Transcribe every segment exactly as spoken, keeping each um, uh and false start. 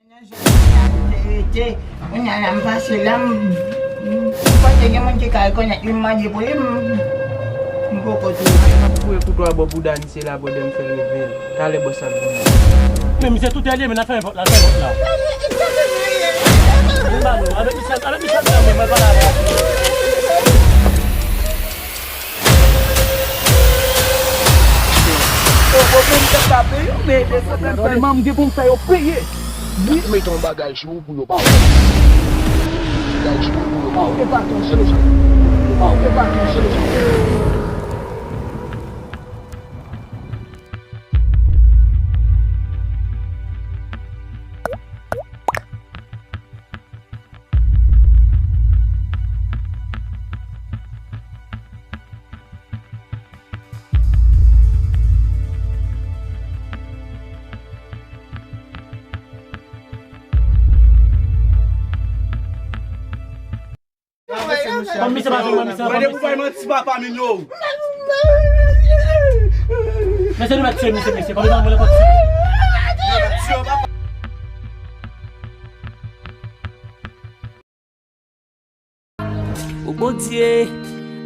Kounye a la m pase la, m, m, m panse gen moun ki ka rekonèt li, m mande pou li, m, m poko twouve. Foure kouto a bò bouda misye la, bòdè m fè l leve l. Talè bòs la vini. Men misye tou tèlye, men n ap fèmen pòt la, n ap fèmen pòt la. Vin ba nou, avèk misye, avèk misye, mwen, mwen pale avè w. Yo, bon, men m te ka peye, men desann nan. Gade, man, m gen pou m fè yo peye. Wi. Met yon bagay sou ou pou yo pa wè. Bagay sou ou pou yo pa wè. Ou te pa touche. Ou te pa touche. Kòm misye pa jwenn mwen, misye pa jwenn mwen. Mwen depi w bay manti papa m yo. Mesye, nou mèt tiye misye, mesye. Kòm misye pa jwenn mwen, nou mèt tiye. O Bondye,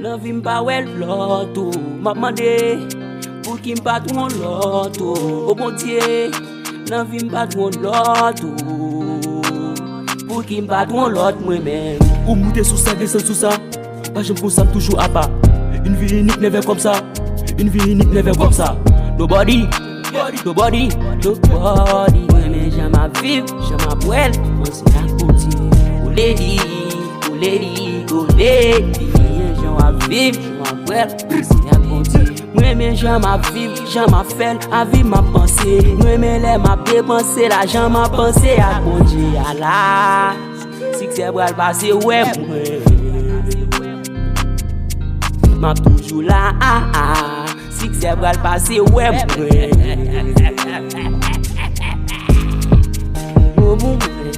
nan vi m pa wè lòt ou. M ap mande, pouki m pa t wè yon lòt ou? O Bondye, nan vi m pa t wè yon lòt ou? Pouki m pa t wè yon lòt mwen menm? Ou moute sou sa, desann sou sa. Pa janm konsa, m toujou apa. Une vie unique, never comme ça. Une vie unique, never comme ça. Nobody, nobody, nobody. Mwen renmen jan m ap viv, jan m ap wè l, panse ak Bondye. O lady, o lady, o lady. Jan w ap viv, jan w ap wè l, panse ak Bondye. Mwen renmen jan m ap viv, jan m ap fè l, a vi m ap panse. Mwen renmen lè m ap depanse, lajan m ap panse ak Bondye. Ala, siksè pral pase wè mwen. M ap toujou la, ah, ah. Siksè pral pase wè mwen. Bon pou mwen,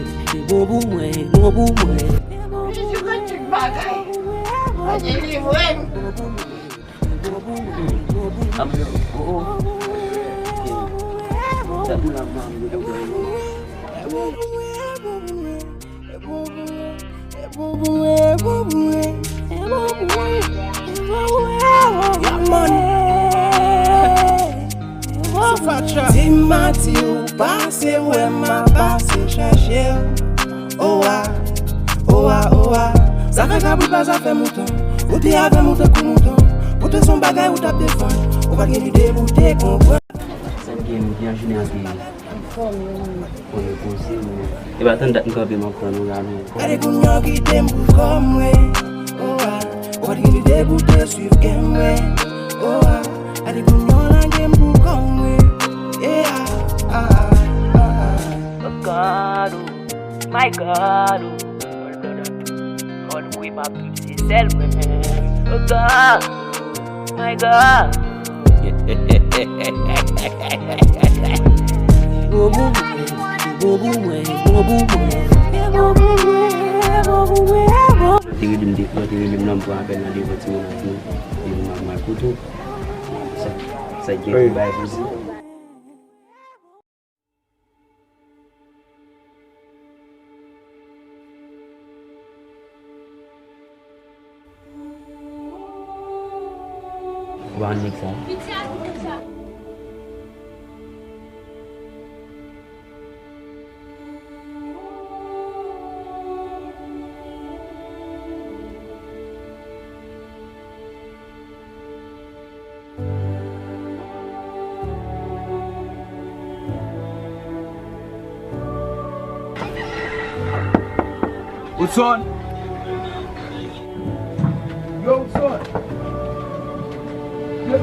bon pou mwen, bon pou mwen. Li di konn tout bagay. Mwen delivre m. Yeah, man. Di m Mati ou pase wè m, a pase chèche w. Owa, owa, owa. Zafè kabrit pa zafè mouton. Ou te avè m ou tankou mouton. Ou te se yon bagay ou t ap defann. Ou pa t gen lide pou w te konprann. Sa k gen, m byen jounen an te. Fòme, wi. Fòme poze, wi. E pa tann dat m kanpe, m ap tann ou la, non. Gade kounye a w kite m pou kò m, wi. Oh, ah. Ou pa t gen lide pou te swiv gen m, wi. Oh, ah. Gade kounye a w lage m pou kò m, wi. Eh, ah, ah, ah, ah, ah. Oh God, oh. My God, oh. All blood, all blood. All we, m ap viv se sèl mwen menm. Oh God, oh. My God. Te rele m de, te rele m nan, m pran apèl nan devan timoun ak nou. Epi m ap mal kote w. Sa, sa gen pou bay pou di. Ou pa konn nèg sa? Hudson! Yo, Hudson! Yo,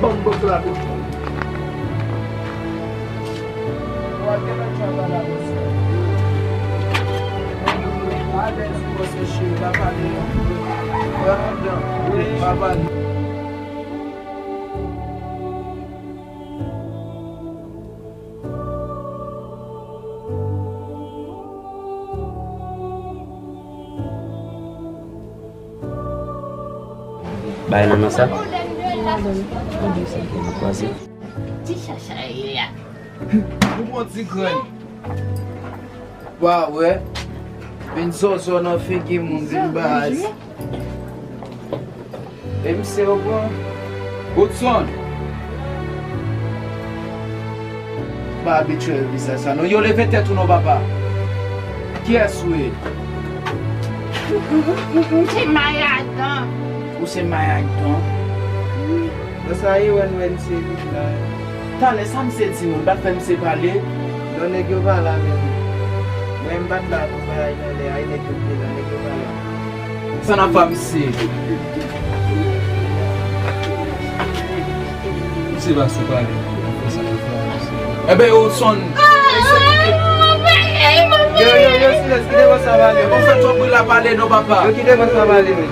ban m bòs la tou. Alèz, bòs cheri, pa pale non. Pran nan dan, pa pale. Bay nan nan sa. Mande sa ke nou kwaze. Ti chacha e a. Ou bon ti grenn. Wa wè. Vin zozo nan figi moun, vin baz. E misye yo pran. Hudson. Pa abitye vizaj sa non. Yo, leve tèt ou non, papa. Kiyès ou ye? M, m, m, m se Mayadan. Ou se Mayadan? Nan sa ye wè nou wè misye vin la. Talè sa misye di nou, m pa t fè misye pale. Non, nèg yo pa la menm. Mwen m pa t la pou bagay nan lè a, e nèg yo te la, nèg yo pa la. Sa n ap fè misye? Misye pa sou pale. Sa n ap fè misye? Enben, Hudson. Yo, yo, yo, silans, kite bòs la pale. Ou fè twòp bri la pale non, papa. Yo, kite bòs la pale, wi.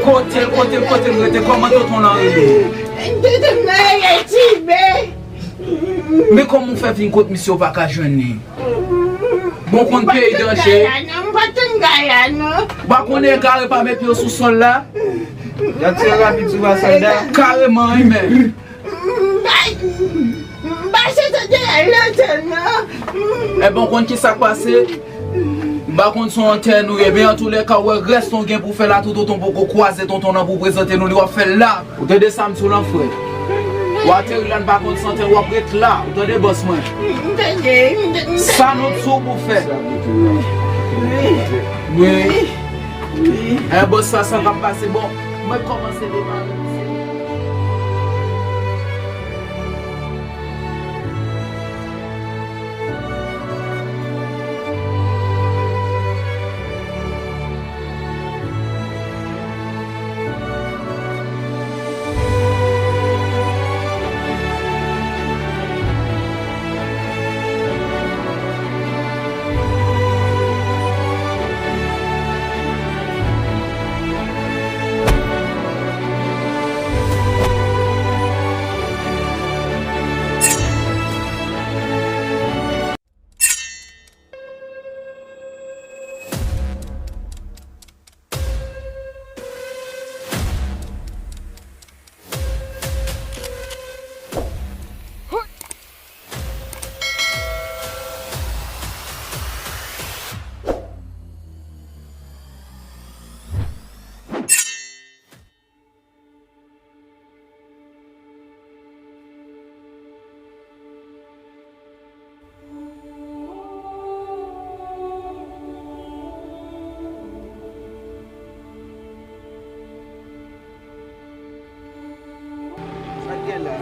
Kote l, kote l, kote l rete? Kòman tonton lan rele? Men kòman w fè vin kot misye, w pa ka jwenn li? Bon, konn peyi danje. M pa t konn Gayane. Ou pa konnen kare pa met pye w sou sòl la? Y ap tire rapid sou w a, sòlda. Kareman, wi, men. M pa, m pa chèche tèren lontan, non. Enben, w konn ki sa k pase? M pa konn si w antèn ou ye, men antoulèka, w wè rès ou gen pou fè la, tou tonton poko kwaze tonton nan pou prezante nou li, w ap fè l la. Ou tande sa m di w lan, frè? W ateri la, n pa konn si w antèn, w ap ret la. Ou tande, bòs mwen? M tande, m tande. Sa nou di w pou fè. Wi. Wi. Wi. E bòs sa, sa k ap pase? Bon, mwen kòmanse demare. Sa k gen la?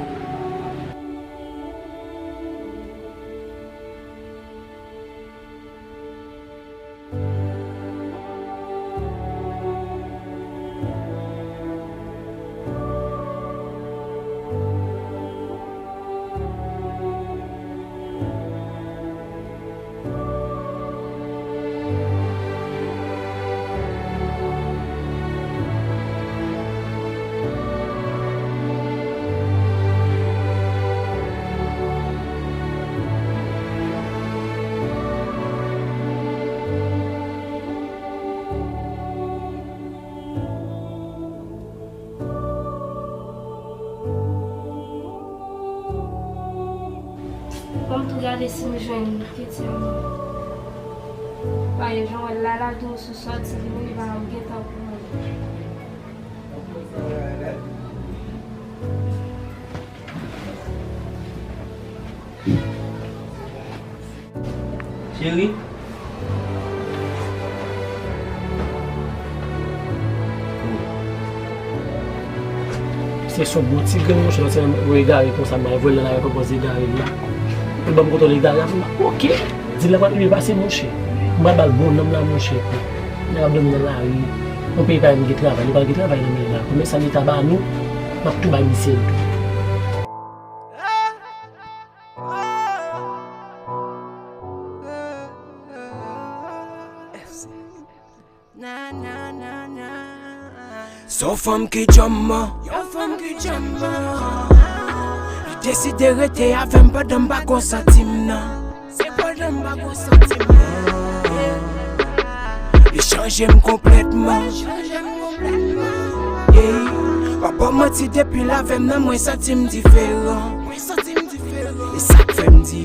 Ban m tou gade si m jwenn piti a non. Paske jan w wè l la, l al tou sou sòti, li menm li pa gentan pran. Cheri. Se son bon ti grenn monchè, lòt sèl mwen egare konsa, mwen voye l nan lari, konpoze egare l la. Li ban m kote l egare a, m di, "Oke." Di l la pral rive pase monchè. M pral ba l bon nonm la monchè. Nèg ap dòmi nan lari. Yon peyi pa gen travay, li pral gen travay nan men l la. Konbyen sa leta ba nou, m ap tou bay misye l tou. Se yon fanm ki djanm mwen. Yon fanm ki djanm mwen. Li deside rete avè m pandan m pa gon santim nan. Se pandan M pa gon santiman. Li chanje m konplètman. Yeah. Pa ba w manti, depi l avè m nan, mwen santi m diferan. E sa k fè m di